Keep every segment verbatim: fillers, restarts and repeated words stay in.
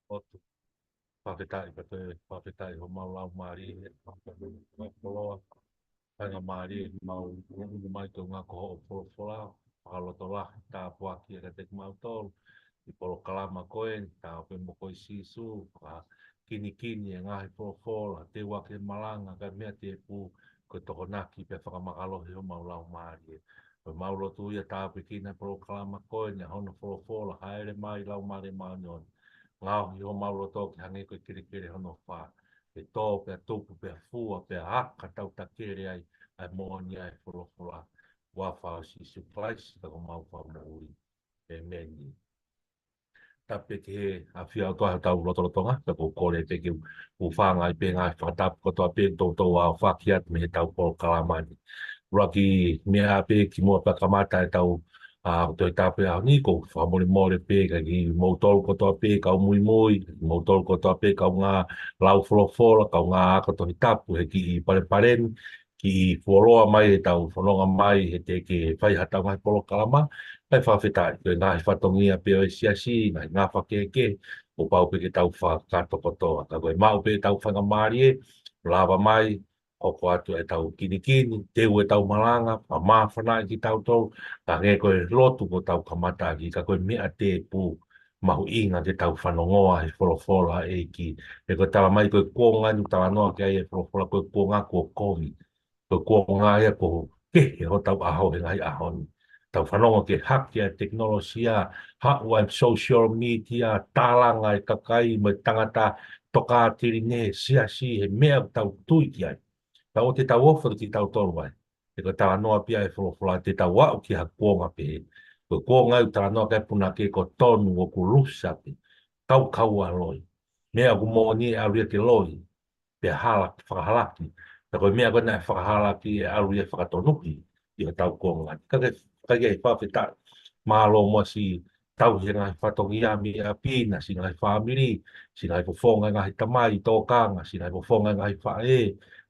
ʻOtu. Fakafetaʻi, ka te fakafetaʻi homau laumālie, fakafetaʻi homau koloa, faingamālie, mau ʻunu mai ke ngā ko hoʻo folofola, fakalotolahi, tāpuaki ʻa kiate kimautolu, ʻi he polokalama ko eni, tā pē mo ko e Sīsū, fakakinikini e ngaahi folofola, teu ʻaki e malanga, ka meʻa tēpū, ko e tokonaki pea fakamakalohi homau laumālie. Ko ʻemau lotu ia tāpuekina e polokalama ko eni ʻa hono folofola, hāʻele mai Laumālie Māʻoniʻoni. Ngaohi homau loto ke hangē ko e kelekele hono fā. Ke tō pea tupu pea fua pea aka tautakele ai ʻa e moʻoni ʻa e folofola. Huafa ʻo Sīsū Kalaisi, ko homau Fakamoʻui. ʻĒmeni. Tapu pē ki he ʻafio ʻa e ʻOtua ʻi hotau lotolotonga, pea ʻoku ou kole pē ke u hūfanga ai pē he ngaahi fakatapu kotoa pē ʻoku toutou aofaki atu mei heʻetau polokalama ni. ʻUluaki meʻa pē kimuʻa pea kamata ʻetau, ʻa, Tohi Tapu he ʻaho ni, ʻoku ou fakamolemole pē kiate kimoutolu kotoa pē kau muimui, kimoutolu kotoa pē kaungā lau folofola, kaungā ako Tohi Tapu he kiʻi palepale ni, kiʻi fuoloa mai ʻetau fononga mai he teʻeki ke fai haʻatau ngaahi polokalama, kae fakafetaʻi, ko e ngaahi fatongia pē ʻo e siasi, ngaahi ngafa kehekehe, kuo pau pē ke tau fakakakato kotoa. Ka ko e maʻu pē ʻetau faingamālie, lava mai, hoko atu ʻetau kinikini, teu ʻetau malanga, fakamāfanaʻi kitautolu, ka hangē ko e lotu kuo tau kamata ʻaki, ka ko e meʻa tēpū, mahuʻinga ke tau fanongoa he folofola ʻa e ʻEiki. He ko e tala mai ko e kuonga ni ʻoku talanoa ki ai e folofola ko e kuonga kuo kovi. Ko e kuonga ia kuo kehe hotau ʻaho he ngaahi ʻaho ni. Tau fanongo ki he hake ʻa e tekinolosia, haʻu ʻa e social media, tālanga e kakai mo e tangata, tokāteline, siasi, he meʻa ʻoku tau tui ki ai. Tau ʻoua te tau ofo kitautolu ai. He ko e talanoa pē ia e folofola te tau aʻu ki ha kuonga pehē. Ko e kuonga ʻoku talanoa ki ai e punake ko e tonu ʻoku lusa pē. Kaukaua loi. Meʻa ʻoku moʻoni ʻe ʻalu ia ke loi. Pea hala, fakahalaki. Ka ko e meʻa ko ē naʻe fakahalaki ʻe ʻalu ia fakatonuhi ʻi hotau kuonga ni. Ka ke, ka ke fakafetaʻi. Mālō muʻa siʻi tauhi e ngaahi fatongia mei ʻapi na, siʻi ngaahi fāmili, siʻi ngaahi fofonga e ngaahi tamai tōkanga, siʻi ngaahi fofonga e ngaahi faʻē,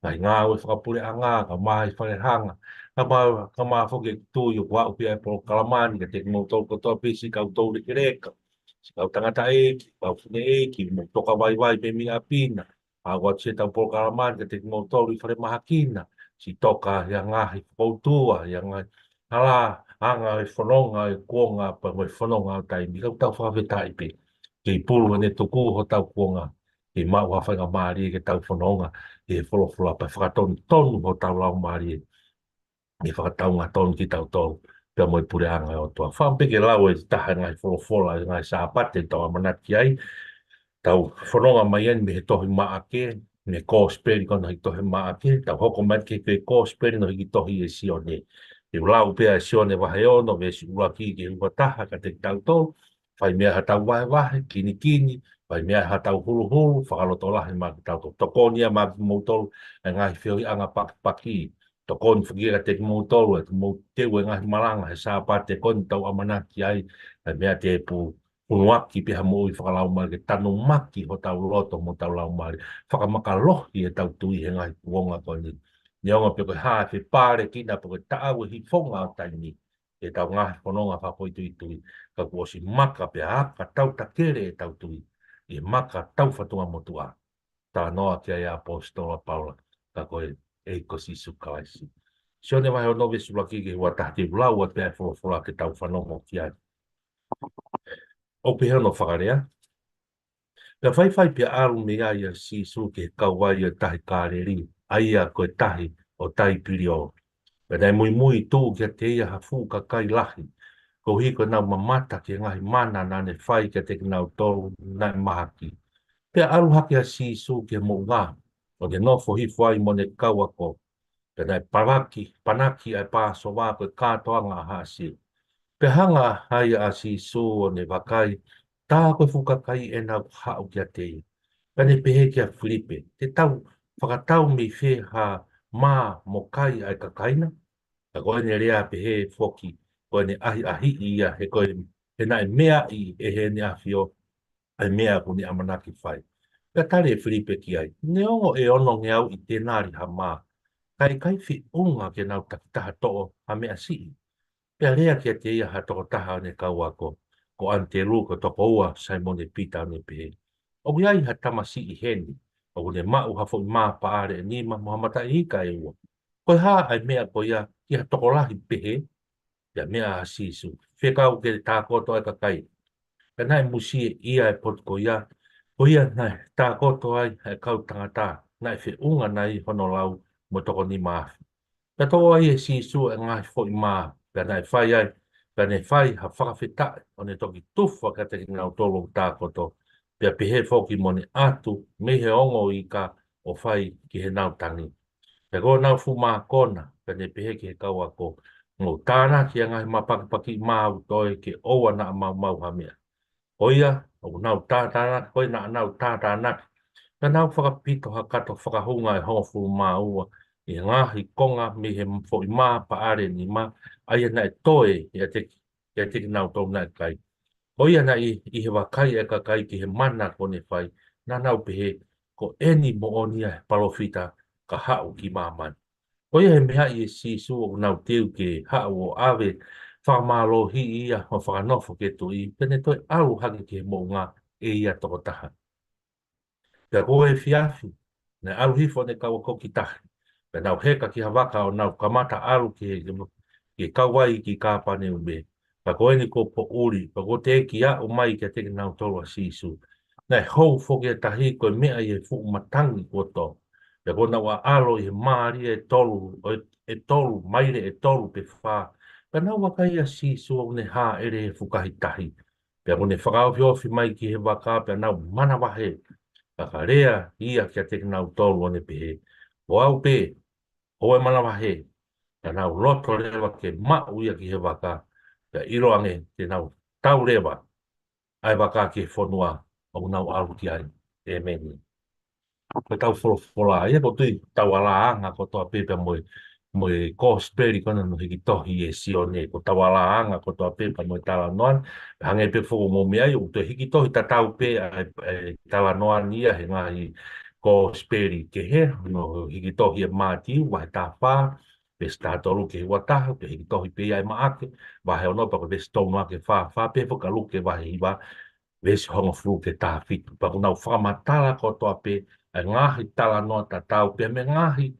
ngaahi ngāue fakapuleʻanga, kae ʻumaʻā e falehanga. Kae ʻumaʻā, kae ʻumaʻā foki e tui ʻoku aʻu pē ʻa e polokalama ni kiate kimoutolu kotoa pē siʻi kau toulekeleka, siʻi kau tangataʻeiki, kau fineʻeiki, mo e tokavaivai mei ʻapi na. ʻA ʻoku ʻoatu siʻetau polokalama ni kiate kimoutolu ʻi falemahaki na, siʻi toka ʻi he ngaahi fokoutua, ʻi he ngaahi hala, anga e fononga e kuonga, pea mo e fononga ʻo taimi, ka ʻoku tau fakafetaʻi pē. Kei pulu ʻene tuku hotau kuonga, kei maʻu ha faingamālie ke tau fononga, ʻi he folofola pea fakatonutonu hotau laumālie. ʻI he fakataunga tonu kitautolu, pea mo e puleʻanga ʻo e ʻOtua. Fakaʻamu pē ke lau e taha e ngaahi folofola, e ngaahi Sāpate, tau ʻamanaki ai, tau fononga mai eni mei he tohi Maʻake, mei he kōsipeli ko hono hiki tohi ʻe Maʻake, tau hoko mai ki he kōsipeli hono hiki tohi ʻe Sione. Te u lau pē ʻa Sione vahe ono, veesi ʻuluaki ki he ua taha kiate kitautolu, fai mei ai haʻatau vahevahe, kinikini, fai mei ai haʻatau huluhulu, fakalotolahi maʻa kitautolu. Tokoni ia maʻa kimoutolu ʻa e ngaahi feohiʻanga pakipaki. Tokoni foki ia kiate kimoutolu ʻa e mou teu ʻa e ngaahi malanga he Sāpate ko eni ʻoku tau ʻamanaki ai, ʻa e meʻa tēpū hunuaki pē ha moʻui fakalaumālie ke tanumaki hotau loto mo hotau laumālie. Fakamakalohi ʻetau tui he ngaahi kuonga ko eni. Neongo pe ko e hā e fepalekina pe ko e taʻau e hifonga ʻo taimi ʻetau ngaahi fononga fakafoʻituitui, ka kuo ʻosi maka pea aka tau takele ʻetau tui ʻi he maka tau fatunga motuʻa. Talanoa ki ai ʻa e ʻaposetolo ʻa Paula, ka ko e ʻEiki ko Sīsū Kalaisi. Sione vahe ono veesi ʻuluaki ki he ua taha, te u lau atu pē ʻa e folofola ke tau fanongo ki ai. ʻOku pehē hono fakalea: Pea faifai pea ʻalu mei ai ʻa Sīsū ki he kauvai ʻo e tahi Kāleli, ʻa ia ko e tahi ʻo Taipelio. Pea naʻe muimui tuʻu kiate ia ha fuʻu kakai lahi, koeʻuhi ko ʻenau mamata ki he ngaahi mana naʻa ne fai kiate kinautolu naʻe mahaki. Pea ʻalu hake ʻa Sīsū ki he moʻunga, ʻo ne nofo hifo ai mo ʻene kau ako. Pea naʻe palaki, panaki ʻa e Pāsova, ko e kātoanga ʻa Haʻa Siu. Pea hanga ai ʻa Sīsū ʻo ne vakai, tā ko e fuʻu kakai ʻenau haʻu kiate ia. Pea ne pehē kia Filipe: Te tau fakatau mei fē ha mā mo kai ʻa e kakai na? Ka ko ʻene lea pehē foki, ko ʻene ʻahiʻahiʻi ia, he ko e, he naʻe meaʻi ʻe heʻene ʻAfio ʻa e meʻa ʻoku ne ʻamanaki fai. Pea tali ʻe Filipe ki ai: Neongo ʻe onongeau ʻi tenali ha mā, ka ʻe ʻikai feʻunga ke nau takitaha toʻo ha meʻa siʻi. Pea lea kiate ia ha tokotaha ʻo ʻene kau ako, ko ʻAnitelū, ko e tokoua ʻo Saimone Pita, ʻo ne pehē: ʻOku ʻi ai ha tamasiʻi heni ʻoku ne maʻu ha foʻi mā paʻale ʻe nima mo ha mataʻi ika ʻe ua. Ko e hā ʻa e meʻa ko ia ki ha tokolahi pehē? Pea meʻa ʻa Sīsū: Fekau ke tākoto ʻa e kakai. Pea naʻe musie ia ʻa e potu ko ia, ko ia naʻe tākoto ai ʻa e kau tangata naʻe feʻunga nai hono lau mo e toko nima afe. Pea toʻo ai ʻe Sīsū ʻa e ngaahi foʻi mā, pea naʻe fai ai, pea ne fai ha fakafetaʻi, ʻo ne toki tufa kiate kinautolu ʻoku tākoto, pea pehē foki mo ʻene ʻatu mei he ongo ika ʻo fai ki heʻenau tangi. Pea ko ʻenau fuʻu mākona, pea ne pehē ki he kau ako: Mou tānaki ʻa e ngaahi mā pakipakiʻi mā ʻoku toe, ke ʻoua naʻa maumau ha meʻa. Ko ia, ʻoku nau tātānaki, ko ia naʻa nau tātānaki, pea nau fakapito ha kato fakahunga ʻe hongofulu mā ua ʻi he ngaahi konga mei he foʻi mā paʻale ʻe nima, ʻa ia naʻe toe ʻiate, ʻiate kinautolu naʻe kai. Ko ia naʻe ʻi, ʻi he vakai ʻa e kakai ki he mana kuo ne fai, naʻa nau pehē: Ko eni moʻoni ʻa e palōfita ka haʻu ki māmani. Ko ia he meaʻi ʻe Sīsū ʻoku nau teu ke haʻu ʻo ʻave fakamālohiʻi ia ʻo fakanofo ki he tuʻi, pea ne toe ʻalu hake ki he moʻunga ʻe ia tokotaha. Pea ko e efiafi, naʻe ʻalu hifo ʻene kau ako ki tahi, pea nau heka ki ha vaka ʻo nau kamata ʻalu ki he, ki he kauvai ki Kāpaneume. Pea ko eni kuo poʻuli, pea kuo teʻeki aʻu mai kiate kinautolu ʻa Sīsū. Naʻe hou foki ʻa e tahi ko e meʻa ʻi he fuʻu matangi kuo tō. Pea kuo nau ʻaʻalo ʻi he mālie ʻe tolu, ʻo e, ʻe tolu, maile ʻe tolu pe fā. Pea nau vakai ʻa Sīsū ʻoku ne hāʻele he fukahi tahi. Pea kuo ne fakaofiofi mai ki he vaka, pea nau manavahē. Pea ka lea ia kiate kinautolu ʻo ne pehē: Ko au pē, ʻoua ʻe manavahē. Pea nau loto leva ke maʻu ia ki he vaka, pea ʻiloange te nau tau leva ʻa e vaka ki he fonua ʻoku nau ʻalu ki ai. ʻĒmeni. Ko ʻetau folofola ia, ʻoku ou tui ʻoku tau alāanga kotoa pē pea mo e, mo e kosipeli ko ena naʻe hiki tohi ʻe Sione, ʻoku tau alāanga kotoa pē pea mo e talanoa ni. Hangē pē foki mo e meʻa ia, ʻoku toe hiki tohi tatau pē ʻa e, ʻa e talanoa ni ia he ngaahi kosipeli kehe, naʻe hiki tohi ʻe Mātiu vahe taha fā, veesi taha tolu ki he ua taha, pea hiki tohi pē ia ʻe Maʻake vahe ono pea ko e veesi tolu noa ki he fā fā, pea foki ʻa Luke vahe hiva, veesi hongofulu ki he taha fitu. Pea ʻoku nau fakamatala kotoa pē ʻa e ngaahi talanoa tatau, pea mo e ngaahi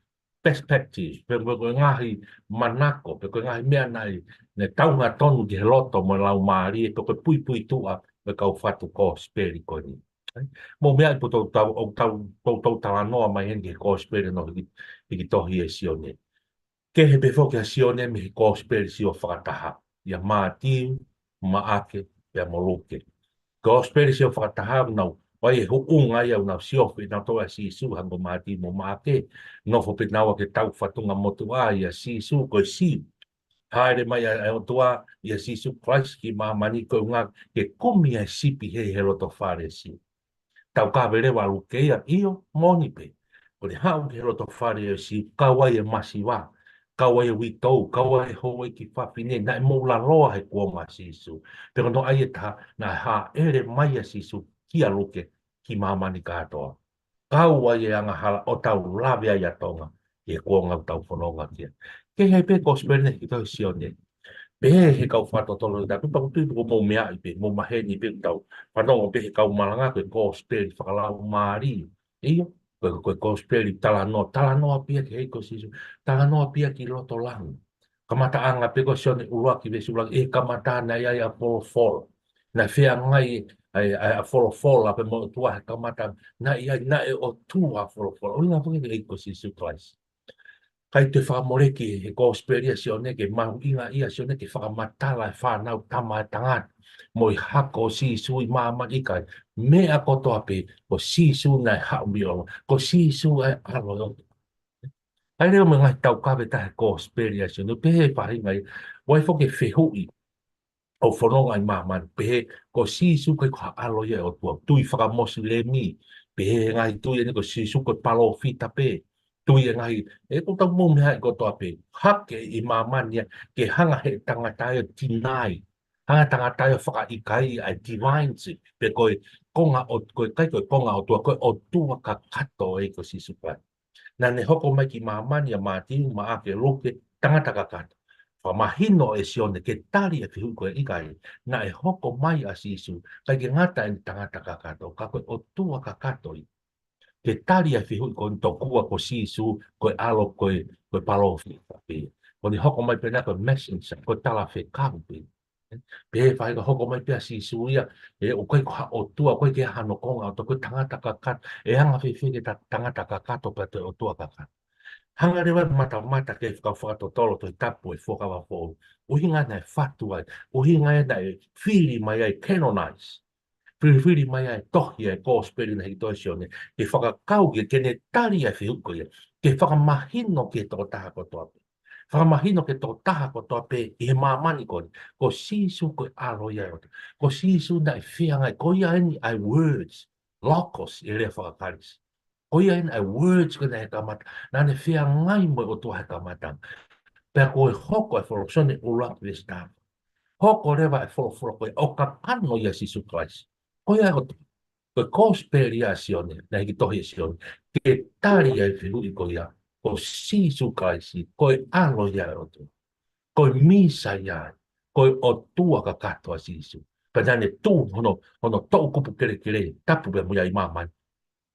perspective, pe, pe ko e ngaahi manako, pe ko e ngaahi meʻa naʻe, naʻe taunga tonu ki he loto mo e laumālie, pe ko e puipuituʻa mo e kau fatu kosipeli ko eni. Mo e meʻa ʻi he ʻoku tau, ʻoku tau, tau, tau talanoa mai heni ki he kosipeli naʻe hiki, hiki tohi ʻe Sione. Kehe pē foki ʻa Sione mei he kosipeli sio fakataha, ʻia Mātiu, Maʻake, pea mo Luke. Kosipeli sio fakataha ʻoku nau, ʻoku ʻi ai e huʻunga ia ʻoku nau sio pē nautolu ʻa Sīsū, hangē ko Mātiu mo Maʻake, nofo pē naua ki he tau fatunga motuʻa ʻia Sīsū, ko e Siu. Hāʻele mai ʻa e ʻOtua ʻia Sīsū Kalaisi ki māmani ko e ʻuhinga ke kumi ʻa e sipi he, he loto fale ʻo Sīsū. Tau kavele ʻa Luke ia, ʻio, moʻoni pē. Ko ʻene haʻu ki he loto fale ʻo Sīsū, kau ai e masiva, kau ai e uitou, kau ai e houʻeiki fafine, naʻe moʻulaloa he kuonga ʻo Sīsū. Pea ko hono ʻai ʻe taha, naʻe hāʻele mai ʻa Sīsū kia Luke ki māmani kātoa. Kau ai e angahala ʻo tau lave ai ʻa Tonga, ʻi he kuonga ʻoku tau fononga ki ai. Kehe pē kosipeli naʻe hiki tohi ʻe Sione. Pehē he kau fakatotolo ʻi he tapu, pea ʻoku ou tui pē ʻoku mou meaʻi pē, mou maheni pē ʻoku tau fanongo pē he kau malanga ko e kosipeli fakalaumālie. ʻIo, ko e, ko e kosipeli talanoa, talanoa pē ia ki he ʻEiki ko Sīsū, talanoa pē ia ki loto langi. Kamataʻanga pē ko Sione ʻuluaki veesi ʻuluaki, ʻi he kamata naʻe ʻi ai ʻa Folofola. Naʻe feangai ʻa, ʻa, ʻa Folofola pea mo e ʻOtua he kamata, naʻe ʻi ai, naʻe ʻOtua ʻa Folofola. ʻUhinga foki ki he ʻEiki ko Sīsū Kalaisi. ʻIkai toe fakamoleki he kosipeli ʻa Sione ke mahuʻingaʻia ʻa Sione ke fakamatala e fānau tama ʻa e tangata mo e hako ʻo Sīsū ʻi māmani, ʻikai. Meʻa kotoa pē, ko Sīsū naʻe haʻu mei ʻolunga. Ko Sīsū ʻa e ʻAlo ʻo e ʻOtua. ʻA ia leva mo e ngaahi taukave ʻa e kosipeli ʻa Sione, pehē faʻahinga ia, ʻoku ʻi ai foki e fehuʻi ʻoku fononga ʻi māmani, pehē ko Sīsū ʻikai ko ha ʻAlo ia ʻo e ʻOtua. Tui fakamosilemi, pehē he ngaahi tui eni ko Sīsū ko e palōfita pē. Tui e ngaahi, ʻe, ʻoku tau mou meaʻi kotoa pē. Hake ʻi māmani ia, ke hanga he tangata ia ʻo deny. Hanga tangata ia ʻo fakaʻikaiʻi ʻa e divinity, pe ko e konga ʻo, ko e ʻikai ko e konga ʻOtua, ko e ʻOtua kakato ʻa e ʻEiki ko Sīsū Kalaisi. Naʻa ne hoko mai ki māmani ʻia Mātiu, Maʻake, Luke, tangata kakato. Fakamahino ʻe Sione ke tali e fehuʻi ko ia, ʻikai. Naʻe hoko mai ʻa Sīsū, ʻikai ke ngata ʻi he tangata kakato, ka ko e ʻOtua kakato ia. Ke tali e fehuʻi ko eni, tokua ko Sīsū ko e ʻAlo, ko e, ko e palōfita pē. Ko ʻene hoko mai pē ena ko e messenger, ko e talafekau pē. Pea faʻahinga hoko mai pē ʻa Sīsū ia, ʻe, ʻoku ʻikai ko ha ʻOtua, ʻoku ʻikai ke ʻi ai hano konga ʻOtua, ko e tangata kakato, ʻe anga fēfē ke ta-, tangata kakato pea toe ʻOtua kakato. Hanga leva ʻo matamata ki he kau fakatotolo Tohi Tapu ʻi he Fuakava Foʻou. ʻUhinga naʻe fatu ai, ʻuhinga ia naʻe fili mai ai, canonize. Filifili mai ai e tohi ʻa e kosipeli naʻe hiki tohi ʻe Sione, ke fakakau ki ai, ke ne tali ʻa e fehuʻi ko ia, ke fakamahino ki he tokotaha kotoa pē. Fakamahino ki he tokotaha kotoa pē ʻi he māmani ko eni, ko Sīsū ko e ʻAlo ia ʻo e ʻOtua. Ko Sīsū naʻe feangai, ko ia eni ʻa e words, logos, ʻi he lea faka-Kalisi. Ko ia eni ʻa e words ko ena he kamata, naʻa ne feangai mo e ʻOtua he kamata. Pea ko e hoko e Folofola, Sione ʻuluaki veesi taha fā. Hoko leva e Folofola ko ia ʻo kakano ʻia Sīsū Kalaisi. Ko ia ʻa e ʻOtua. Ko e kosipeli ʻa Sione, naʻe hiki tohi ʻe Sione, ke tali ʻa e fehuʻi ko ia, ko Sīsū Kalaisi, ko e ʻAlo ia ʻo e ʻOtua. Ko e Mīsaia, ko e ʻOtua kakato ʻa Sīsū. Pea naʻa ne tuʻu hono, hono toʻukupu kelekele, tapu pea mo ia ʻi māmani.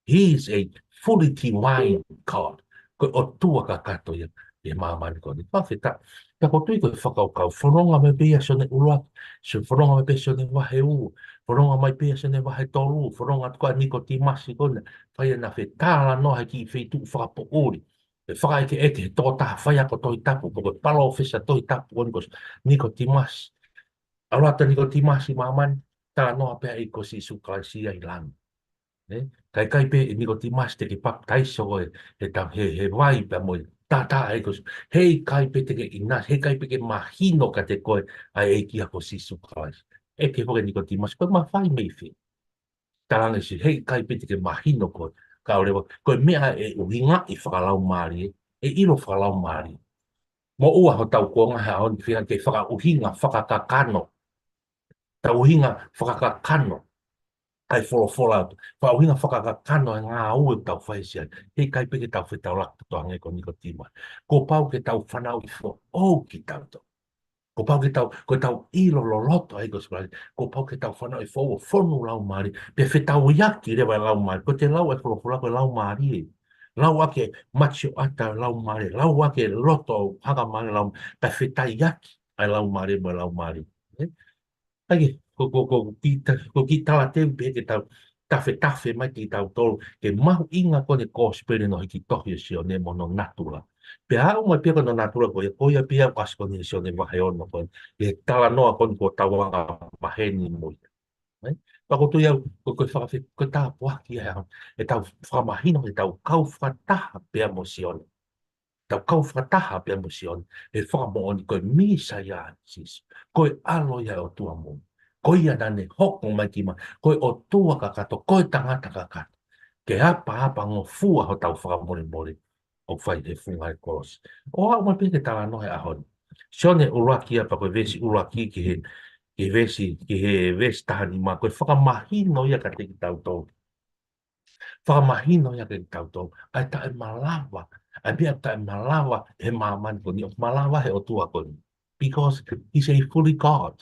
He is a fully divine God. Ko e ʻOtua kakato ia ʻi māmani ko eni. Fakafetaʻi. Pea ʻoku ou tui ko e fakakaukau, fononga mai pē ia ʻa Sione ʻuluaki, Sio-, fononga mai pē ʻa Sione vahe ua, fononga mai pē ʻa Sione vahe tolu, fononga atu ko ē ʻa Nikotīmasi ko ena, fai ʻena fetalanoa he kiʻi feituʻu fakapoʻuli. ʻE fakaʻekeʻeke he tokotaha faiako Tohi Tapu, pe ko e palōfesa Tohi Tapu ko eni ko Nikotīmasi. ʻAlu atu ʻa Nikotīmasi ʻi māmani, talanoa pē ʻa e ʻEiki ko Sīsū Kalaisi ia ʻi langi. Ē? ʻIkai, ʻikai pē ʻe Nikotīmasi te ke papitaiso koe he ta-, he, he vai pea mo e taʻataʻa ʻa e ʻEiki ko Sī-, heʻikai pē te ke ʻinasi, heʻikai pē ke mahino kiate koe ʻa e ʻEiki ko Sīsū Kalaisi. ʻEke foki ʻe Nikotīmasi, ko e mafai mei fē? Talaange ʻe Sīsū, heʻikai pē te ke mahino koe, kae ʻoua leva, ko e meʻa ʻe ʻuhingaʻi fakalaumālie, ʻe ʻilo fakalaumālie. Moʻua hotau kuonga he ʻaho ni, feinga ke fakaʻuhinga fakakakano. Tau ʻuhinga fakakakano ʻa e Folofola, fakaʻuhinga fakakakano e ngāue ʻoku tau fai ʻi he siasi. Heʻikai pē ke tau fetaulaki ʻo hangē ko Nikotīmasi. Kuo pau ke tau fanauʻi foʻou kitautolu. Kuo pau ke tau, ko ʻetau ʻilo loloto ʻa e ʻEiki ko Sīsū Kalaisi, kuo pau ke tau fanauʻi foʻou ʻo fonu laumālie, pea fetauʻaki leva e laumālie. Ko ʻete lau e Folofola ko e laumālie. Lau ʻaki e matioʻata e laumālie, lau ʻaki e loto hakamālie e laumālie, pea fetauʻaki ʻa e laumālie mo e laumālie. Ē? ʻA ia, ko, ko, ko, kita, ko kita la te u pehē ke tau tafetafe mai kitautolu, ke mahuʻinga ko eni e kosipeli naʻe hiki tohi ʻe Sione mo hono natula. Pea aʻu mai pē ki hono natula ko ia, ko ia pē ʻoku ʻasi ko eni ʻi Sione vahe ono ko eni, ʻi he talanoa ko eni kuo tau anga maheni mo ia. Ē? Pea ʻoku ou tui au, ko, ko e fakafe-, ko e tāpuaki ia ʻa e, ʻetau fakamahino, ʻetau kau fakataha pea mo Sione. tau kau fakataha pea mo Sione, he fakamoʻoni ko e Mīsaia ʻa Sīsū. Ko e ʻAlo ia ʻo e ʻOtua moʻui. Ko ia naʻa ne hoko mai ki māmani, ko e ʻOtua kakato, ko e tangata kakato. Ke apaapangofua hotau fakamolemole, ʻo fai he funga ʻo e kolosi. ʻOku ou ʻomai pē ke talanoa he ʻaho ni. Sione ʻuluaki ia pea ko e veesi ʻuluaki ki he, ki he veesi, ki he veesi taha nima, ko e fakamahino ia kiate kitautolu. Fakamahino ia kiate kitautolu ʻa e taʻemalava, ʻa e meʻa taʻemalava he māmani ko eni, ʻoku malava he ʻOtua ko eni. Because he's a fully God.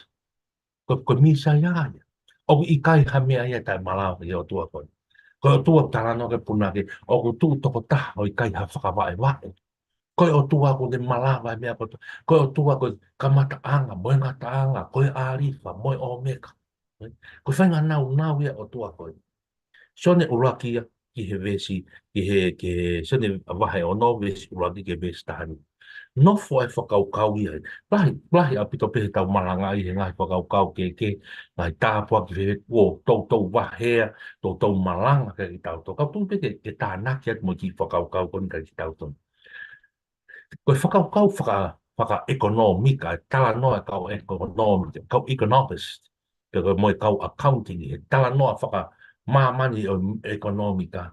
Ko, ko e Mīsaia ia. ʻOku ʻikai ha meʻa ia taʻemalava he ʻOtua ko eni. Ko e ʻOtua talanoa ki he punake, ʻoku tuʻu tokotaha ʻo ʻikai ha fakavaʻevaʻe. Ko e ʻOtua ʻoku ne malava e meʻa kotoa. Ko e ʻOtua ko e kamataʻanga, mo e ngataʻanga, ko e ʻĀlifa, mo e ʻŌmeka. Ko e faʻahinga naunau ia ʻo e ʻOtua ko eni. Sione ʻuluaki ia, ki he veesi, ki he, ki he, Sione vahe ono, veesi ʻuluaki ki he veesi taha nima. Nofo ai e fakakaukau ia. Lahi, lahi ʻaupito pē heʻetau malangaʻi he ngaahi fakakaukau kehekehe, ngaahi tāpuaki fēfē kuo toutou vahea, toutou malanga kiate kitautolu. Ka ʻoku ou tui pē ke, ke tānaki atu mo e kiʻi fakakaukau ko eni kiate kitautolu. Ko e fakakaukau faka-, fakaʻekonōmika, e talanoa e kau ʻekonōmika, kau economist, pe ko e mo e kau accounting, he talanoa fakamāmani ʻo e ʻekonōmika.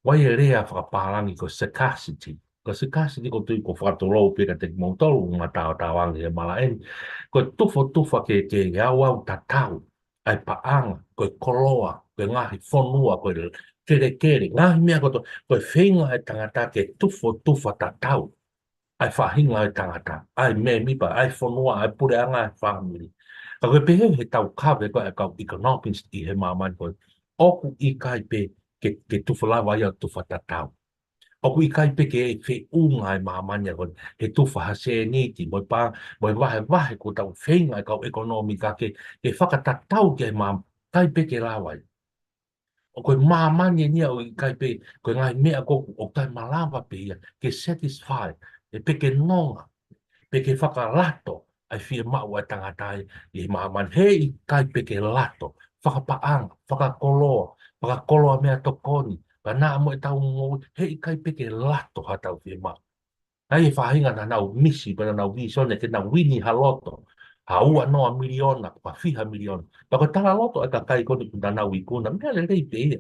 ʻOku ʻi ai e lea fakapālangi ko e scarcity. Ko e scarcity ʻoku ou tui ʻoku fakatulou pē kiate kimoutolu, ʻoku mou taotao ange he malaʻe ni. Ko e tufotufa ke, ke auau tatau ʻa e paʻanga, ko e koloa, ko e ngaahi fonua, ko e kelekele, ngaahi meʻa kotoa, ko e feinga ʻa e tangata ke tufotufa tatau ʻa e faʻahinga ʻo e tangata, ʻa e mēmipa, ʻa e fonua, ʻa e puleʻanga, ʻa e fāmili. Ka ko e pehē he tau kave ko ē ʻa e kau economist ʻi he māmani ko ē, ʻoku ʻikai pē ke, ke tufa lava ia ʻo tufa tatau. ʻOku ʻikai pē ke feʻunga e māmani ko ē he tufa ha sēniti, mo e pā, mo e vahevahe ʻoku tau feinga e kau ʻekonōmika ke, ke fakatatau ki he māmani, ʻikai pē ke lava ia. ʻOku ʻi he māmani eni ia ʻoku ʻikai pē, ko e ngaahi meʻa ko ē ʻoku taʻemalava pē ia ke satisfy, ʻe pē ke nonga, pē ke fakalato ʻa e fiemaʻu ʻa e tangata ʻi he māmani. Heʻikai pē ke lato, fakapaʻanga, fakakoloa, fakakoloa meʻatokoni, ka naʻa mo ʻetau moʻui, heʻikai pē ke lato haʻatau fiemaʻu. ʻA ia e faʻahinga naʻa nau misi, pea naʻa nau vīsone ke nau ʻi ai ha loto, ha ua noa miliona, pe ko e fiha miliona. Pea ko e talaloto ʻa e kakai ko eni ʻoku naʻa nau ikuna, meʻa lelei pē ia.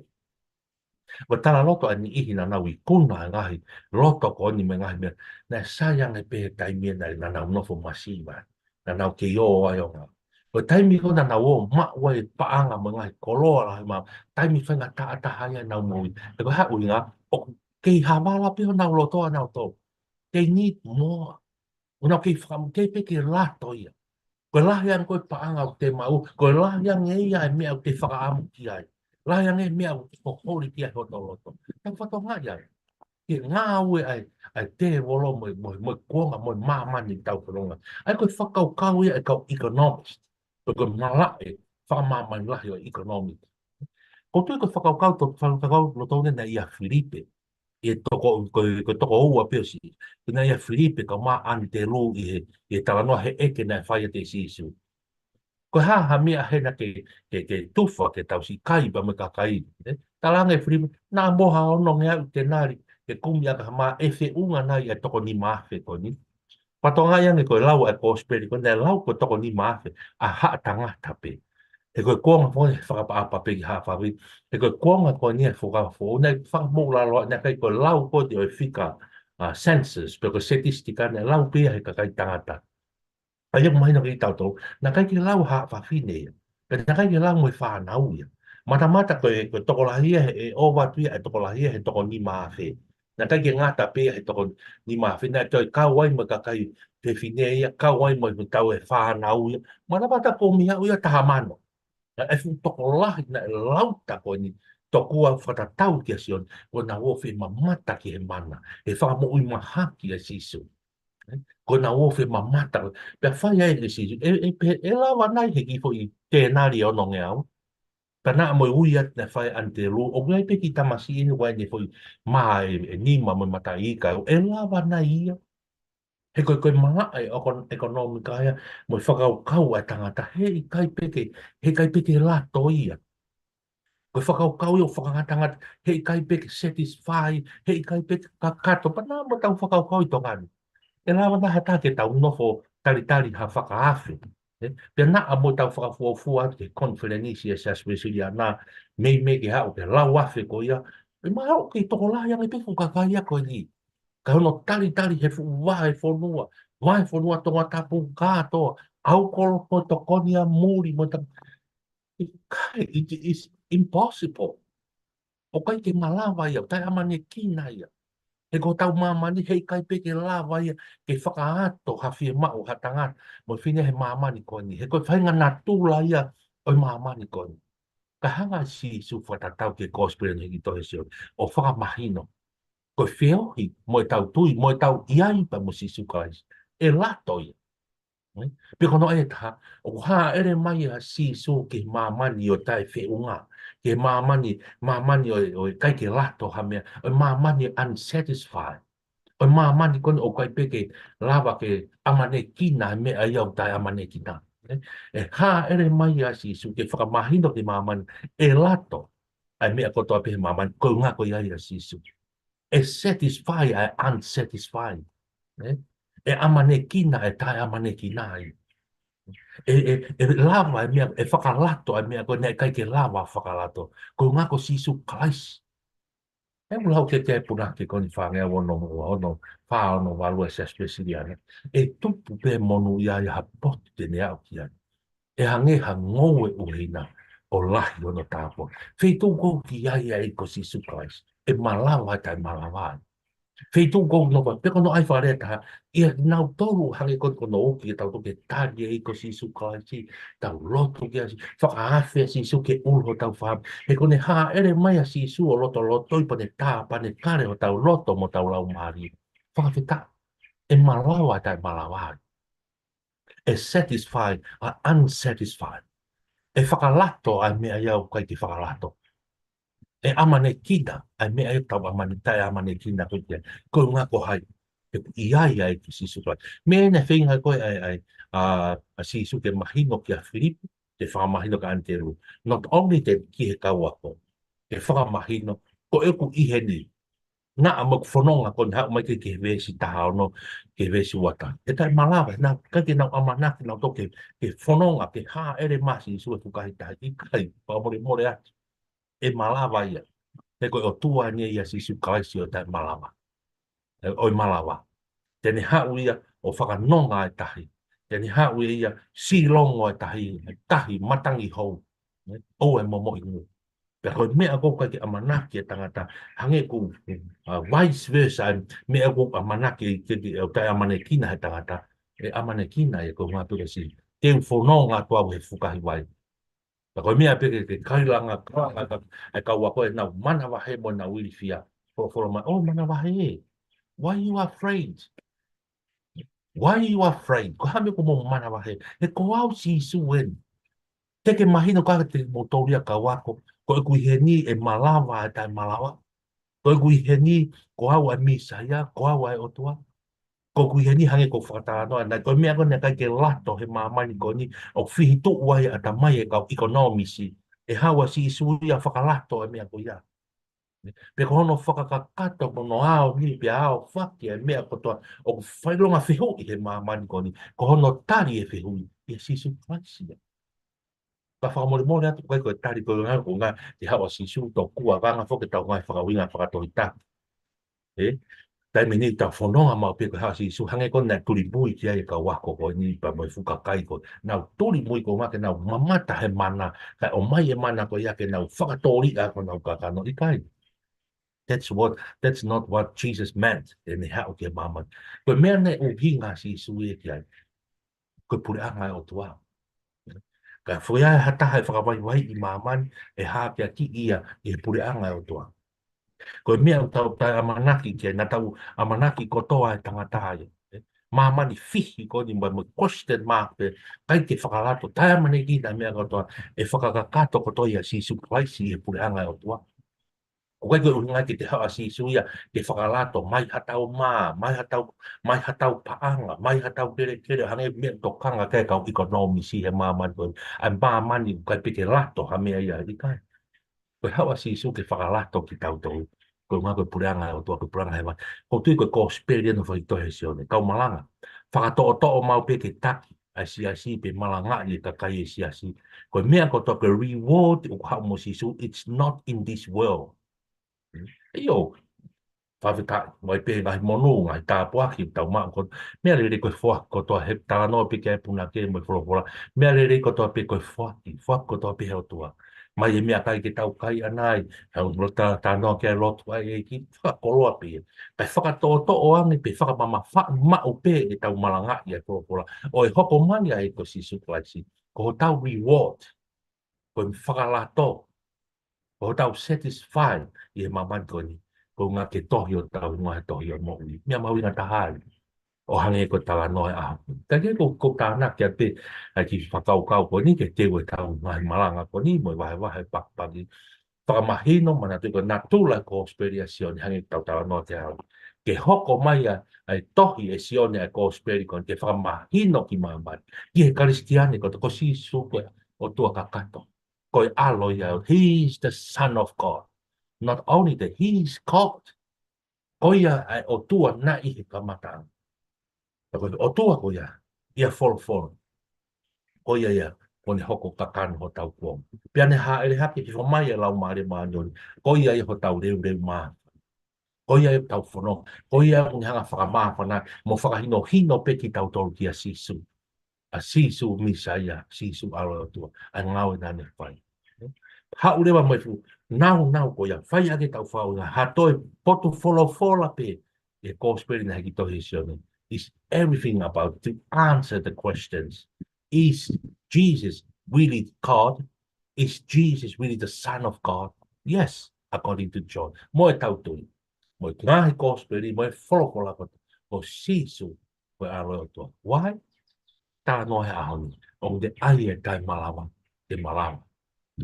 Ko e talaloto ʻa e niʻihi naʻa nau ikuna e ngaahi loto ko eni mo e ngaahi meʻa, naʻe sai ange pē he taimi naʻa, naʻa nau nofo masiva, naʻa nau kei ō ai ʻo ngā. Ko e taimi ko ē naʻa nau ō maʻu ai e paʻanga mo e ngaahi koloa lahi mo e taimi faingataʻa taha ia ʻenau moʻui. He ko e hā e ʻuhinga? ʻOku kei havala pē honau loto ʻanautolu. They need more. ʻOku nau kei fakaʻamu, ʻikai pē ke lato ia. Ko e lahi ange ko ē paʻanga ʻoku te maʻu, ko e lahi ange ia e meʻa ʻoku te fakaʻamu ki ai. Lahi ange e meʻa ʻoku te holi ki ai hoto loto. Tau fakatokangaʻi ai. Ke ngāue ai, ʻa e tēvolo mo e, mo e, mo e kuonga, mo e māmani ʻoku tau fononga. ʻA ia ko e fakakaukau ia e kau economist. Ko e, ko e malaʻe fakamāmani lahi ʻo e economic. ʻOku ou tui ko e fakakaukau to, fakakaukau lotau ne naʻe ʻia Filipe. ʻI he toko, ko, ko e toko ua pē ʻo Sīsū. Ko ena ʻia Filipe kae ʻumaʻā ʻAnitelū ʻi he, ʻi he talanoa he ʻeke naʻe fai ʻe Sīsū. Ko e hā ha meʻa hena ke, ke, ke tufa ke tau siʻi kai pea mo e kakai, ē? Talaange ʻe Filipe, naʻa mo ha onongeau tenali, ke kumi ʻaki ha mā ʻe feʻunga nai e toko nima afe ko eni. Fakatokangaʻi ange ko e lau ʻa e kosipeli ko ē naʻe lau ko e toko nima afe, ʻa haʻa tangata pē. He ko e kuonga ko eni fakaʻapaʻapa pē ki haʻa fafine. He ko e kuonga ko eni ʻa e fakafoʻou, naʻe fakamoʻulaloa, naʻe ʻikai ko e lau ko ē ʻo e fika, ʻa, census, pe ko e setistika naʻe lau pē ia he kakai tangata. ʻA ia ʻoku mahino kiate kitautolu, naʻe ʻikai ke lau haʻa fafine ia. Pea naʻe ʻikai ke lau mo e fānau ia. Matamata ko e, ko e tokolahi ia he, ʻe ʻova atu ia e tokolahi ia he toko nima afe. Naʻe ʻikai ke ngata pē ia he toko nima afe. Naʻe toe kau ai mo e kakai fefine ia, kau ai mo e tau e fānau ia. Matamata ko e meʻa ia taha mano. Naʻe fuʻu tokolahi naʻe lau ta ko eni, tokua fakatatau kia Sione, ko ʻenau ō ʻo femamata ki he mana, he fakamoʻui mahaki ʻa Sīsū. Ko ʻenau ō ʻo femamata, pea fai ai ʻe Sīsū, ʻe, ʻe, pe, ʻe lava nai he kiʻi foʻi tenali ʻe onongeau. Pea naʻa mo e ui atu naʻe fai ʻe ʻAnitelū, ʻoku ʻi ai pē kiʻi tamasiʻi ʻeni ʻoku ʻi ai ʻene foʻi mā ʻe, ʻe nima mo e mataʻi ika, ʻe lava nai ia. He ko e, ko e malaʻe ʻo e kon-, ʻekonōmika ia, mo e fakakaukau ʻa e tangata, heʻikai pē ke, heʻikai pē ke lato ia. Ko e fakakaukau ia ʻo fakangatangata, heʻikai pē ke satisfy, heʻikai pē ke kakato, pea naʻa mo ʻetau fakakaukau ʻi Tonga ni. ʻE lava naʻa ha taha ke tau nofo talitali ha fakaafe. ʻE, pea naʻa mo ʻetau fakafuofua atu ki he konifelenisi ʻa e Siasi Uēsiliana, meimei ke haʻu ki he lau afe ko ia. ʻE mahalo ʻoku kei tokolahi ange pē fuʻu kakai ia ko eni. Ka hono talitali he fuʻu vahefonua, vahefonua Tongatapu kātoa, ʻAukolo mo Tokonia muli mo ta-, ʻikai, it is impossible. ʻOku ʻikai ke malava ia, ʻoku taʻeʻamanekina ia. He ko hotau māmani heʻikai pē ke lava ia, ke fakaato ha fiemaʻu ha tangata, mo e fineʻeiki he māmani ko eni. He ko e faʻahinga natula ia ʻo e māmani ko eni. Ka hanga ʻe Sīsū fakatatau ki he kosipeli ʻi he tohi ʻa Sione, ʻo fakamahino. Ko e feohi, mo ʻetau tui, mo ʻetau ʻi ai pea mo Sīsū Kalaisi. ʻE lato ia. Pea ko hono ʻai ʻe taha, ʻoku hāʻele mai ʻa Sīsū ki he māmani ʻo taʻefeʻunga, ki he māmani, māmani ʻo, ʻo ʻikai ke lato ha meʻa, ʻo māmani unsatisfied. ʻO māmani ko eni ʻoku ʻikai pē ke lava ke ʻamanekina e meʻa ia ʻoku taʻeʻamanekina. ʻE hāʻele mai ʻa Sīsū ke fakamahino ki māmani, ʻe lato ʻa e meʻa kotoa pē he māmani, ko e ʻuhinga ko ia ʻa Sīsū. ʻE satisfy ʻa e unsatisfied. ʻE, ʻe ʻamanekina ʻa e taʻeʻamanekina ai. ʻE, ʻe, ʻe lava e meʻa, ʻe fakalato ʻa e meʻa ko eni ʻikai ke lava fakalato. Ko e ʻuhinga ko Sīsū Kalaisi. ʻE ʻoku lau ke ke puna ke koni fāngeau ono mo ono, fā ono valu ʻa e Siasi Uēsiliana. ʻE tupu pē monūʻia ia ha potu te ne aʻu ki ai. ʻE hangē ha ngoue ʻuhina ʻo lahi hono tāpuaki. Feituʻu ʻoku ʻi ai ʻa e ʻEiki ko Sīsū Kalaisi, ʻe malava taʻemalava ai. Feituʻu ʻoku nofo, pea ko hono ʻai fakalea ʻe taha, ʻia kinautolu hangē ko eni ʻoku nau ō ki ai, tau toki tali e ʻEiki ko Sīsū Kalaisi, tau lotu kia Sī-, fakaafe ʻa Sīsū ke ʻulu hotau fāmili. He ko ʻene hāʻele mai ʻa Sīsū ʻo lotolotoi pea ne tā, pea ne kale hotau loto mo hotau laumālie. Fakafetaʻi, ʻe malava taʻemalava ai. ʻE satisfy ʻa e unsatisfied. ʻE fakalato ʻa e meʻa ia ʻoku ʻikai ke fakalato. ʻE ʻamanekina ʻa e meʻa ia ʻoku taʻeʻamane-, taʻeʻamanekina ko ia. Ko e ʻuhinga ko hai? He ʻoku ʻi ai ʻa e ʻEiki ko Sīsū Kalaisi. Meʻa naʻe feinga ko ē ʻa e, ʻa e, ʻa, ʻa Sīsū ke mahino kia Filipe, ke fakamahino kia ʻAnitelū. Not only that ki he kau ako, ke fakamahino, ko ʻeku ʻi heni. Naʻa mo ʻeku fononga ko eni, haʻu mai ki he veesi taha ono, ki he veesi ua taha. ʻE taʻemalava, naʻe ʻikai ke nau ʻamanaki nautolu ke, ke fononga, ke hāʻele mai ʻa Sīsū he fukahi tahi, ʻikai, fakamolemole atu. ʻE malava ia. He ko e ʻOtua eni ʻia Sīsū Kalaisi ʻo taʻemalava. ʻE, ʻo e malava. Te ne haʻu ia ʻo fakanonga e tahi. Te ne haʻu ia ʻo silongo e tahi, e tahi matangi hou. ʻE, ʻoua ʻe momoʻi ngū. Pea ko e meʻa ʻoku ʻikai ke ʻamanaki e tangata, hangē ko, uh, vice versa, meʻa ʻoku ʻamanaki ke, ke, ʻe taʻeʻamanekina he tangata, ʻe ʻamanekina ia ko e ʻuhinga pē ko Sīsū. Te u fononga atu au he fukahi vai. Pea ko e meʻa pē ke, ke kailanga, kailanga, ka, e kau ako ʻenau manavahē mo ʻenau ilifia. Folofola mai, "Oh, manavahē. Why you afraid? Why you afraid?" Ko e hā e meʻa ʻoku mou manavahē? He ko au Sīsū eni. Te ke mahino ka te mou tōlia kau ako. Ko ʻeku ʻi heni ʻe malava ʻa e taʻemalava. Ko ʻeku ʻi heni, ko au ʻa e Mīsaia, ko au ʻa e ʻOtua. Ko ʻeku ʻi heni hangē ko e fakatalanoa, naʻe ko e meʻa ko eni naʻe ʻikai ke lato he māmani ko eni, ʻoku fihituʻu ai ʻa e ʻatamai e kau ʻikonōmisi. ʻE haʻu ʻa Sīsū ia ʻo fakalato e meʻa ko ia. Pea ko hono fakakakato mo hono aʻu ni pea aofaki e meʻa kotoa ʻoku fakaʻilonga fehuʻi he māmani ko eni, ko hono tali e fehuʻi, ʻia Sīsū Kalaisi ia. Ka fakamolemole atu, ʻikai ko e tali ko e ʻuhinga, ko e ʻuhinga ke haʻu ʻa Sīsū, tokua, ʻuhinga foki ʻetau ngaahi fakaʻuhinga fakatohitapu. ʻE? Taimi ni tau fononga maʻu pē ko e haʻu ʻa Sīsū, hangē ko eni naʻe tulimui ki ai e kau ako ko eni pea mo e fuʻu kakai ko ē. Nau tulimui ko e ʻuhinga ke nau mamata he mana, kae ʻomai e mana ko ia ke nau fakatōliʻa ko honau kakano, ʻikai. That's what, that's not what Jesus meant, ʻene haʻu ki he māmani. Ko e meʻa naʻe ʻuhinga ʻa Sīsū ia ki ai, ko e puleʻanga ʻo e ʻOtua. Ka foʻi ʻa e ha taha ʻe fakavaivaiʻi māmani, ʻe hākeakiʻi ia ʻi he puleʻanga ʻo e ʻOtua. Ko e meʻa ʻoku tau taʻeʻamanaki ki ai, naʻa tau ʻamanaki kotoa e tangata ia. Māmani fihi ko eni mo e, mo e question mark pē, ʻikai ke fakalato, taʻeʻamanekina e meʻa kotoa, ʻe fakakakato kotoa ʻia Sīsū Kalaisi ʻi he puleʻanga ʻo e ʻOtua. ʻOku ʻikai ko e ʻuhinga ke te haʻu ʻa Sīsū ia ke fakalato mai haʻatau mā, mai haʻatau, mai haʻatau paʻanga, mai haʻatau kelekele, hangē meʻa tokanga ki ai e kau ʻikonōmisi he māmani ko eni. ʻA e māmani ʻoku ʻikai pē ke lato ha meʻa ia, ʻikai. Ko e haʻu ʻa Sīsū ke fakalato kitautolu. Ko e ʻuhinga ko e puleʻanga ʻo e ʻOtua, ko e puleʻanga hēvani. ʻOku ou tui ko e kosipeli ʻa e foʻi tohi ʻa Sione. Kau malanga. Fakatoʻotoʻo maʻu pē ke taki ʻa e siasi pe malangaʻi e kakai ʻo e siasi. Ko e meʻa kotoa ko e reward ʻoku haʻu mo Sīsū, it's not in this world. ʻIo, fakafetaʻi, mai pē ngaahi monū, ngaahi tāpuaki, tau maʻu ko, meʻa lelei ko e foaki kotoa he talanoa pē ki ai e punake mo e folofola. Meʻa lelei kotoa pē ko e foaki, foaki kotoa pē he ʻOtua. Mai e meʻakai ke tau kai ʻanai, tau lo ta, talanoa ki ai e lotu ʻa e ʻEiki, fakakoloa pē ia. Kae fakatoʻotoʻo ange pē fakamamafaʻi maʻu pē ʻetau malangaʻi ʻa e folofola. ʻO e hoko mai ʻa e ko Sīsū Kalaisi. Ko hotau reward, ko e fakalato, ko hotau satisfy ʻi he māmani ko eni. Ko e ʻuhinga ke tohi hotau hingoa he tohi ʻo e moʻui. Meʻa mahuʻinga taha ia. ʻO hangē ko e talanoa ʻo e ʻaho. Ka ke ko, ko e tānaki atu pē ʻa e kiʻi fakakaukau ko eni ke teu ʻetau ngaahi malanga ko eni mo e vahevahe pakipaki. Fakamahino, manatuʻi ko e natula ʻo e kosipeli ʻa Sione hangē ko ʻetau talanoa ki ai. Ke hoko mai ʻa, ʻa e tohi ʻe Sione ʻa e kosipeli ko eni ke fakamahino ki māmani. Ki he Kalisitiane ko, ko Sīsū ko e ʻOtua kakato. Ko e ʻAlo ia, he is the Son of God. Not only that, he is God. Ko ia ʻa e ʻOtua naʻe ʻi he kamataʻanga. Ka ko e ʻOtua ko ia, ʻi he folofola. Ko ia ia, kuo ne hoko kakano hotau kuonga. Pea ne hāʻele hake hifo mai ʻa e Laumālie Māʻoniʻoni. Ko ia ia hotau leuleu mā. Ko ia ia hotau fononga. Ko ia ia kuo ne hanga ʻo fakamāfana, mo fakahinohino pē kitautolu kia Sīsū. ʻA Sīsū Mīsaia, Sīsū ʻAlo ʻo e ʻOtua, ʻa e ngāue naʻa ne fai. Haʻu leva mai fuʻu nāunau ko ia, fai ʻaki ʻetau fakaʻuhinga, ha toe potu folofola pē, ʻi he kosipeli naʻe hiki tohi ʻe Sione. It's everything about to answer the questions. Is Jesus really God? Is Jesus really the Son of God? Yes, according to John. Mo ʻetau tui. Mo e ngaahi kosipeli, mo e folofola ko, ko Sīsū ko e ʻAlo ʻo e ʻOtua. Why? Talanoa he ʻaho ni. ʻOku te ʻai e taimi malava, te malava.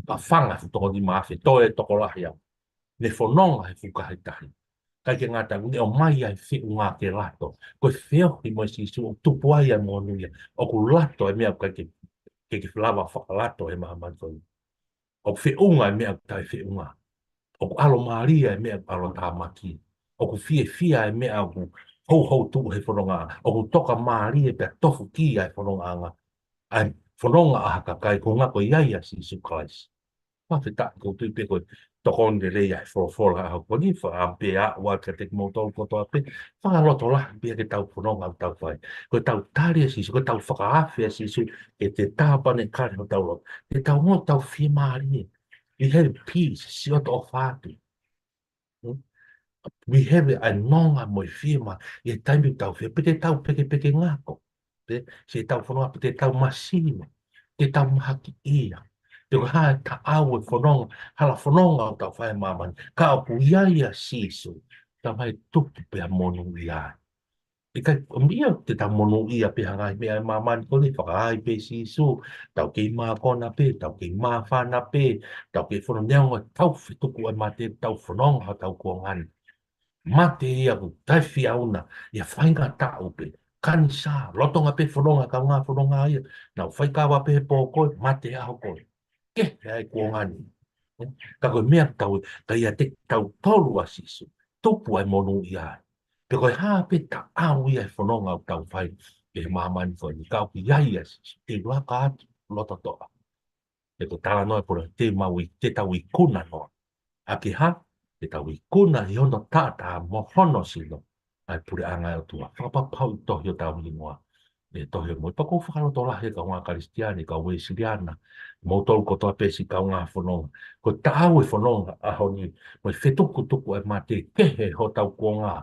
Ka fanga fu toko ni mafe, toe tokolahi au. Ne fononga he fukahi tahi. Kai ke ngata, ne ʻomai ʻa e feʻunga ke lato. Ko e feohi mo Sīsū, ʻoku tupu ai ʻa e monūʻia. ʻOku lato e meʻa ʻoku ʻikai ke, ke, ke lava fakalato he māmani ko eni. ʻOku feʻunga e meʻa ʻoku taʻefeʻunga. ʻOku ʻalomālie e meʻa ʻoku ʻalotāmaki. ʻOku fiefia e meʻa ʻoku houhou tuʻu he fononga. ʻOku tokamālie pea tofukia e fonongaʻanga. ʻA e fononga ʻa ha kakai ko e ʻuhinga ko ia ʻia Sīsū Kalaisi. Fakafetaʻi ʻoku ou tui pē ko e tokoni lelei ʻa e folofola ʻa e ʻaho ko eni, fakaʻamu pē ʻa ua ka te kimoutolu kotoa pē, fakalotolahi pē ke tau fononga ʻo tau fai. Ko ʻetau tali ʻa Sīsū, ko ʻetau fakaafe ʻa Sīsū, ke tāpanekale hotau loto. Ke tau mo tau fiemālie. We have peace, sio toʻo fatu. Hmm? We have a nonga mo e fiemā, ʻi he taimi ʻoku tau fie, pe te tau pekepeke ngako. Pe, se tau fononga, pe te tau masino, te tau mahaki ia. Pe ko e hā e taʻau e fononga, hala fononga ʻoku tau fai he māmani. Ka ʻoku ʻi ai ʻa Sīsū, tau mai tupu pea monūʻia ai. ʻIkai, ʻomi ia te tau monūʻia pē ha ngaahi meʻa ʻi māmani ko eni fakaai pē Sīsū, tau kei mākona pē, tau kei māfana pē, tau kei fono neongo tau fetuku e mate, tau fononga hotau kuonga ni. Mate ia ʻoku taʻefiauna, ia faingataʻa pē, kanisā, lolotonga pē fononga, kaungā fononga ia, nau faikava pē he pō ko ē, mate ʻaho ko ē. Kehe ʻa e kuonga ni. Ka ko e meʻa tau, ka ʻiate kitautolu ʻa Sīsū, tupu ai monūʻia ai. Pe ko e hā pē taʻau ia e fononga ʻoku tau fai, pe he māmani ko eni ka ʻoku ʻi ai ʻa Sīsū, te u laka atu, loto toʻa. He ko e talanoa ʻa e palōfita, te mau i, te tau ikuna noa. ʻA e hā, te tau ikuna ʻi hono taʻataʻa mo hono sino, ʻa e puleʻanga ʻo e ʻOtua. Fakapapauʻi tohi hotau hingoa. ʻE tohi mo e pako fakalotolahi kaungā Kalisitiane, kau Uēsiliana, moutolu kotoa pē siʻi kaungā fononga. Ko e taʻau e fononga ʻaho ni, mo e fetukutuku e mate kehe hotau kuonga.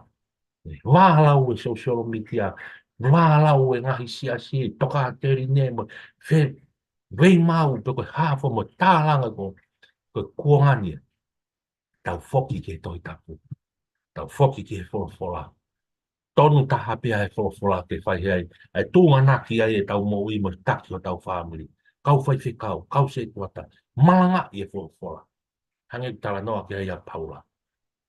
Vālau e social media, vālau e ngaahi siasi, tokāteline mo e fe, veimau pe ko e hā fua mo e tālanga ko, ko e kuonga ni. Tau foki ki he Tohi Tapu. Tau foki ki he folofola. Tonu taha pē ʻa e folofola ke fai he ai, ʻa e tuʻunga ʻaki ai ʻetau moʻui mo e taki hotau fāmili. Kau faifekau, kau setuata, malangaʻi e folofola. Hangē ko e talanoa ki ai ʻa Paula.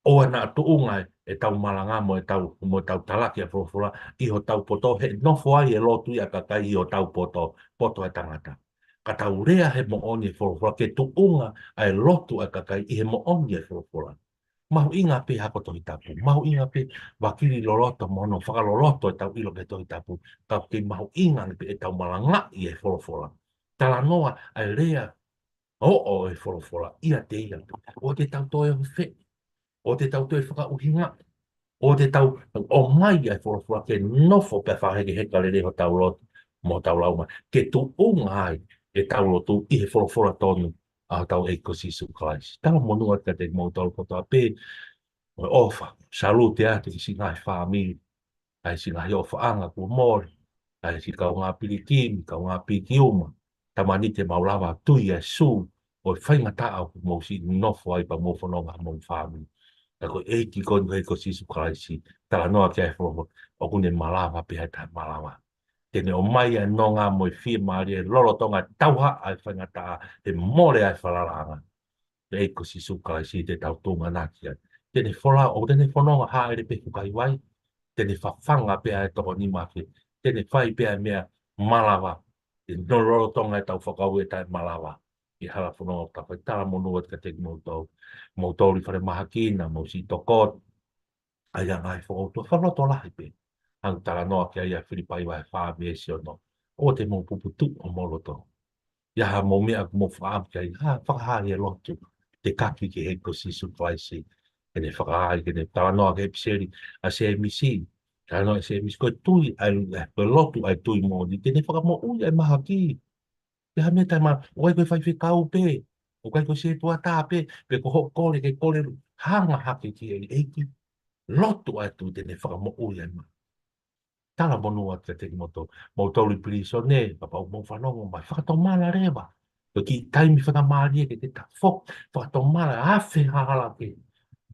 ʻOua naʻa tuʻunga ʻetau malanga mo ʻetau, mo ʻetau talaki ʻa e folofola ʻi hotau poto, he nofo ai e lotu ia ʻa e kakai ʻi hotau poto, poto ʻa e tangata. Ka tau lea he moʻoni e folofola, ke tuʻunga ʻa e lotu ʻa e kakai ʻi he moʻoni e folofola. Mahuʻinga pē hako Tohi Tapu, mahuʻinga pē vakili loloto mo hono fakaloloto ʻetau ʻilo ki he Tohi Tapu, ka ʻoku kei mahuʻinga ange pē ʻetau malangaʻi e folofola. Talanoa ʻa e lea ʻo e folofola ʻiate ia. ʻOua te tau toe ʻofe, ʻoua te tau toe fakaʻuhinga, ʻoua te tau ʻomai ʻa e folofola ke nofo pea fakahekeheka lelei hotau loto mo hotau laumālie, ke tuʻunga ai ʻetau lotu ʻi he folofola tonu ʻa hotau ʻEiki ko Sīsū Kalaisi. Talamonū atu kiate kimoutolu kotoa pē, mo e ʻofa, salute atu ki he siʻi ngaahi fāmili, ʻa e siʻi ngaahi ʻofaʻanga kuo mole, ʻa e siʻi kaungā pilikimi, kaungā pikiuma, tamani te mau lava tui ʻa e sū ʻo e faingataʻa ʻoku mou siʻi nofo ai pea mou fononga mo e fāmili. Ka ko e ʻEiki ko eni ko Sīsū Kalaisi, talanoa ki ai e folofola, ʻoku ne malava pē ʻi he taʻemalava. Te ne ʻomai ʻa e nonga mo e fiemālie lolotonga tauhaʻa e faingataʻa, he mole ʻa e falalaʻanga. ʻEiki ko Sīsū Kalaisi te tau tuʻunga ʻaki ai. Te ne folau, ʻoku te ne fononga hāʻele pē fukahi vai. Te ne fafanga pē ʻa e toko nima ke. Te ne fai pē ʻa e meʻa malava. Te ne lolotonga ʻetau fakakaukau ʻi he taʻemalava. ʻI he hala fononga ʻoku tau fai. Talamonū atu kiate kimoutolu. Moutolu ʻi falemahaki na, mou siʻi tokoto. ʻA ia ngaahi fokoutua fakalotolahi pē. Hangē ko e talanoa ki ai ʻa Filipai vahe fā veesi ono. ʻOua te mou puputuʻu homou loto. ʻI ai haʻamou meʻa ʻoku mou fakaʻamu ki ai, ha, fakahā ʻi he lotu. Tekaki ki he ʻEiki ko Sīsū Kalaisi. Ke ne fakahā, ke ne talanoa ki he ʻipiseli ʻa Sēmisi. Talanoa ʻa Sēmisi ko e tui, ʻa e, ko e lotu ʻa e tui moʻoni. Te ne fakamoʻui ʻa e mahaki. Pea ha meʻa taʻemalava, ʻoku ʻikai ko e faifekau pē, ʻoku ʻikai ko e setuata pē, pe ko hoʻo kole, ke kole hanga hake ki he ʻEiki. Lotu ʻa e tui te ne fakamoʻui ʻa e mahaki. Talamonū atu kiate kimoutolu, moutolu ʻi pilīsone, kapau ʻoku mou fanongo mai, fakatomala leva. Ko e kiʻi taimi fakamālie ke te tafoki, fakatomala, afe ha hala pē.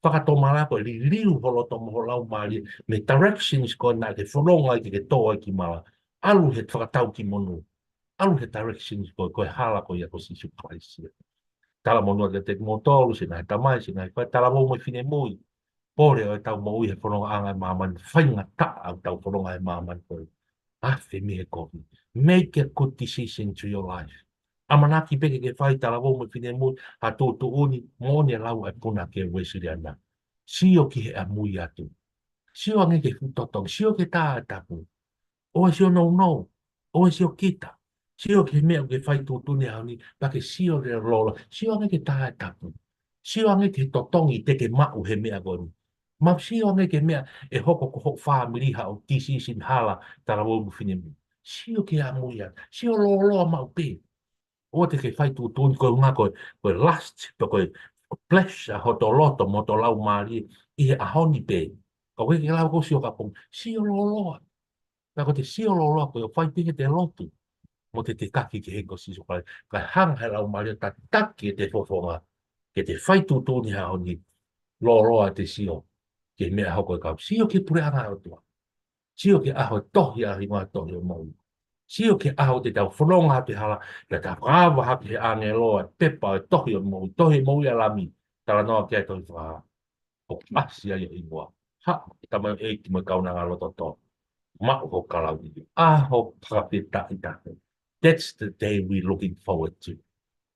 Fakatomala ko e liliu ho loto mo ho laumālie, mei he directions ko ena ke fononga ai ke ke tō ai ki mala. ʻAlu he fakatau ki monū. ʻAlu he directions ko, ko e hala ko ia ko Sīsū Kalaisi. Talamonū atu kiate kimoutolu, siʻi ngaahi tamai, siʻi ngaahi faʻē, talavou mo e finemui. Pole ʻo ʻetau moʻui he fonongaʻanga ʻi māmani, faingataʻa ʻetau fononga he māmani ko ē. Afe mei he kovi. Make a good decision to your life. ʻAmanaki pē ke ke fai talavou mo e finemui, ha tuʻutuʻuni, moʻoni e lau ʻa e puna ki he Uēsiliana. Sio ki he ʻamui atu. Sio ange ki he fuʻu totongi, sio ki he taʻatapu. ʻOua ʻe sio nounou, ʻoua ʻe sio kita. Sio ki he meʻa ʻoku ke fai tuʻutuʻuni he ʻaho ni, pea ke sio loloa, sio ange ki he taʻatapu. Sio ange ki he totongi te ke maʻu he meʻa ko eni. Mau sio ange ki he meʻa ʻe hoko ko hoʻo fāmili, haʻo decision, hala, talavou mo e finemui. Sio ki he ʻamui atu, sio loloa maʻu pē. ʻOua te ke fai tuʻutuʻuni koeʻuhi ko e, ko e lust, pe ko e pleasure hoto loto mo hoto laumālie ʻi he ʻaho ni pē. Ka ʻoku ʻikai ke lava ʻo sio kapau, sio loloa. Pea ko ʻete sio loloa ko ē ʻoku fai pē ki heʻete lotu. Mo ʻete tekaki ki he ʻEiki ko Sīsū Kalaisi. Kae hanga he laumālie ʻo tataki ʻete fofonga. Ke te fai tuʻutuʻuni he ʻaho ni. Loloa ʻete sio. Ki he meʻa hoko ʻe kau. Sio ki he puleʻanga ʻo e ʻOtua. Sio ki he ʻaho ʻe tohi ai ʻa e hingoa he tohi ʻo e moʻui. Sio ki he ʻaho te tau fononga atu he hala, pea tau fakaava hake he ʻāngelo ʻa e pepa ʻo e tohi ʻo e moʻui, tohi ʻo e moʻui ʻa e Lami, talanoa ki ai e tohi Fakahā. ʻOku ʻasi ai ʻa e hingoa. Haʻu, tamaioʻeiki mo e kaunanga loto tō. Maʻu ho kalauni. ʻAho fakafetaʻi taha. That's the day we looking forward to.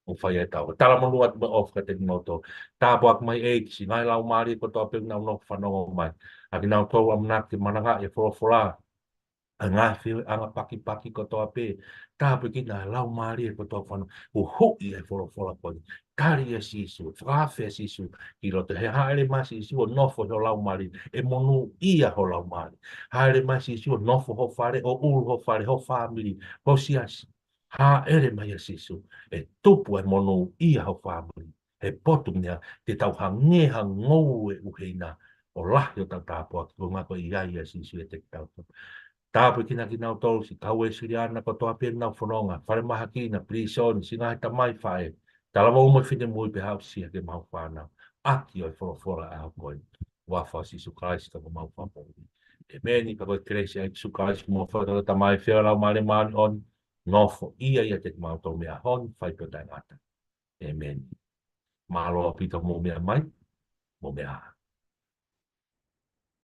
ʻO fai ai ʻetau. Talamonū atu mo e ʻofa kiate kimoutolu. Tāpuaki mai ʻEiki, siʻi ngaahi laumālie kotoa pē ʻoku nau nofo fanongo mai. ʻA kinautolu ʻamanaki ke malangaʻi e folofola. ʻA e ngaahi feohiʻanga pakipaki kotoa pē. Tāpuekina e laumālie kotoa fanongo. Huhuʻi e folofola ko eni. Tali ʻa Sīsū. Fakaafe ʻa Sīsū. Ki loto he hāʻele mai ʻa Sīsū ʻo nofo he laumālie. ʻE monūʻia ho laumālie. Hāʻele mai ʻa Sīsū ʻo nofo ho fale, ʻo ʻulu ho fale, ho fāmili, ho siasi. Hāʻele mai ʻa Sīsū, ʻe tupu e monūʻia ho fāmili. He potu meʻa, te tau hangē ha ngoue ʻuheina, ʻo lahi hotau tāpuaki, koeʻuhi ko e ʻi ai ʻa Sīsū ʻiate kitautolu. Tāpuekina kinautolu, siʻi kau Uēsiliana kotoa pē ʻoku nau fononga, falemahaki na, pilīsone, siʻi ngaahi tamai faʻē, talavou mo e finemui pea aʻusia ke mau fānau. ʻAki ʻo e folofola ʻa e ʻaho ko eni. Huafa ʻo Sīsū Kalaisi ko homau Fakamoʻui. ʻĒmeni. Pea ko e kelesi ʻa Sīsū Kalaisi mo e ʻofa ʻa e Tamai, feohi ʻa e Laumālie Māʻoniʻoni, nofoʻia ʻiate kimautolu mei he ʻaho ni ʻo fai pē ʻo taʻengata. ʻĒmeni. Mālō ʻaupito hoʻomou meʻa mai, mou meʻa ā.